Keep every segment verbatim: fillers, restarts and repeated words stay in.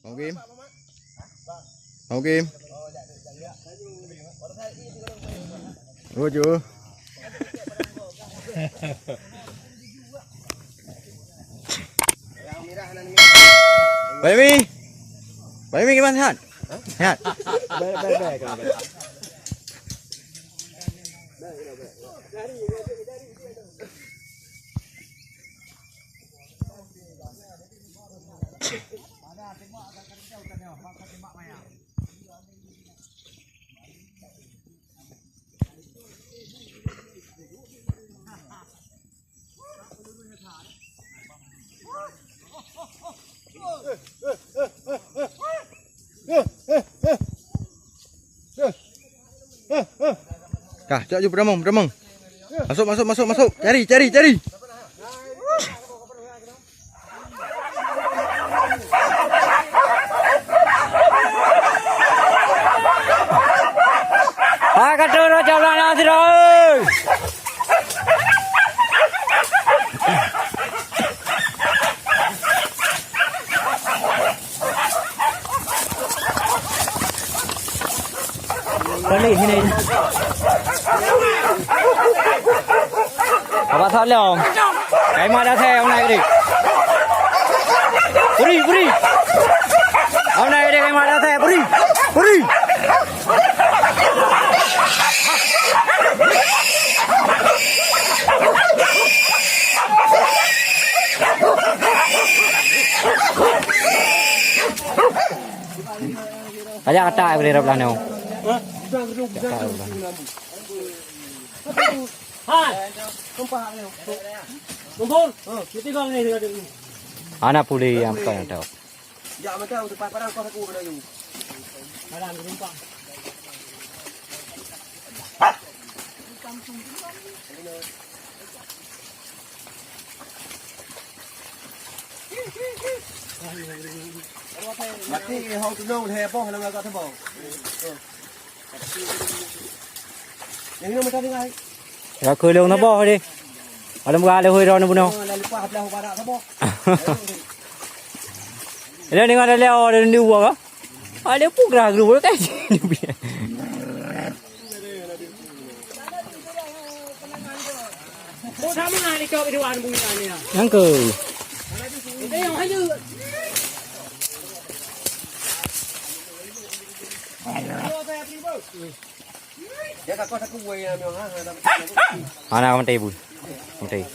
Bang Kim. Bang Kim. Lucu. Bang Yumi. Bang Yumi gimana, sehat? Sehat? Baik, baik, baik. Kah, cok ju peudamong, peudamong. Masuk, masuk, masuk, masuk. Cari, cari, cari. Hai, ka turun, cok, blah na sidroe, oi. Balik sini. Abah Salam. Kai mak dah saya, nak kiri. Beri, beri. Nak kiri, kai mak dah saya. Beri. Beri. Tajak katak boleh rap lah nyoe. Hai. Kumpul. Kita gong ni dengan dia. Ana pulih yang bukan ada. Jak macam tempat padang kau aku kena you. Padang gelumpang. Mati hong tunong lhèe boh lam agak teuboh. Nyang nyoe meutan tinggai. Ya, keu lôn saboh deh. Aleuem gak lôn hui droeneuh bunoe. Oh, lalu pah belah barak saboh. Lôn deungoe ada lé, ada dua ka? Ada pun gerah geru kan? Nyang keu. Hana ka meuntèe, Bui. Meuntèe.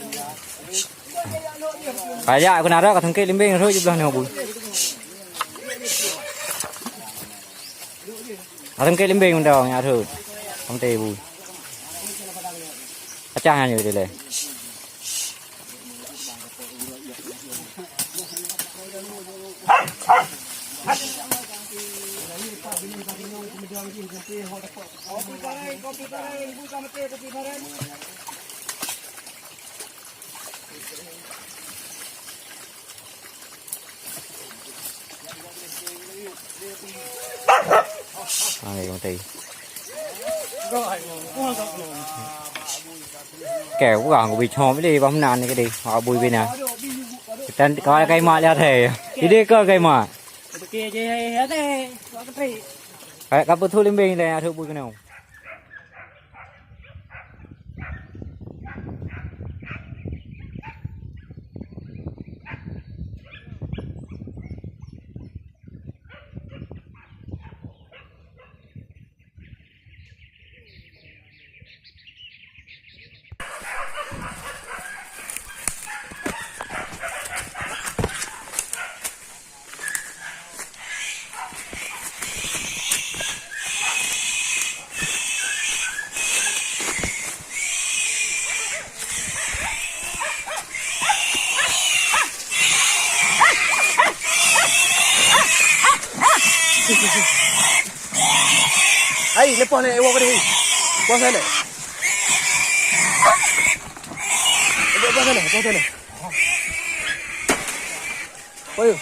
Pajak keu narok ka teungkét limbeng rhot jiblah nyoe, Bui. Ka teungkét limbeng mantong nyak rhot. Ka meuntèe, Bui. Pacah nyan jeuet dilèe. Hai, Bang Tai. Keu urang geubi chom lé bak meunan keudeh, bak bui bina. Tan kawai kai mak lé athai. Ideh keu kai mak. Ka, ka peuthô limbeng lé athai bui keunoe. Hai, lepas ni, awak ni. Puasa ni. Lepas ni, puasa ni. Ayo.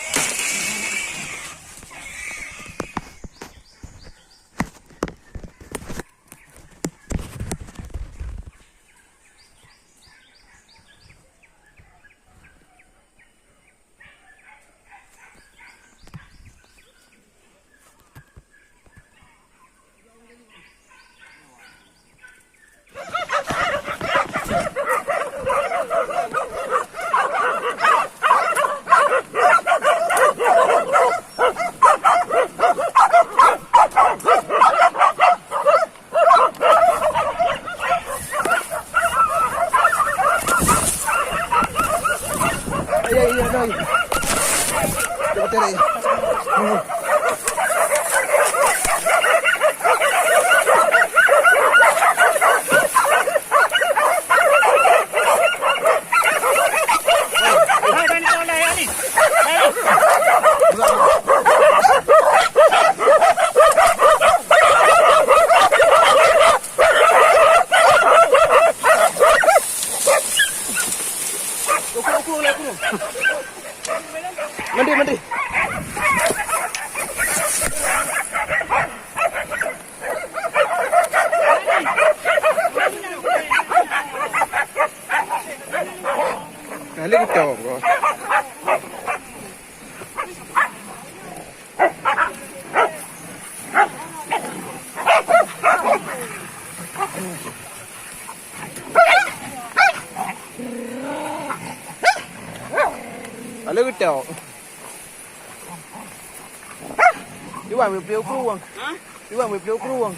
Cok. Iwan wei pliek krueng. Ha? Iwan wei pliek krueng.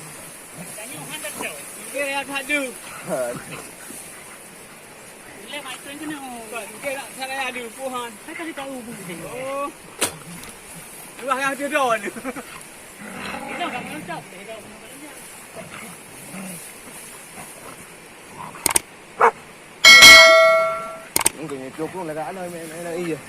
Tanyong han dak cok. Dia yang tak ada. Leh mai tuan kena. Bukan, dia nak salah ada puhan. Saya tak tahu pun. Oh. Luah yang dia don. Dia dah mengucap. Dia dah mengucap. Mungkin itu pun lagak ada main-main lagi ya.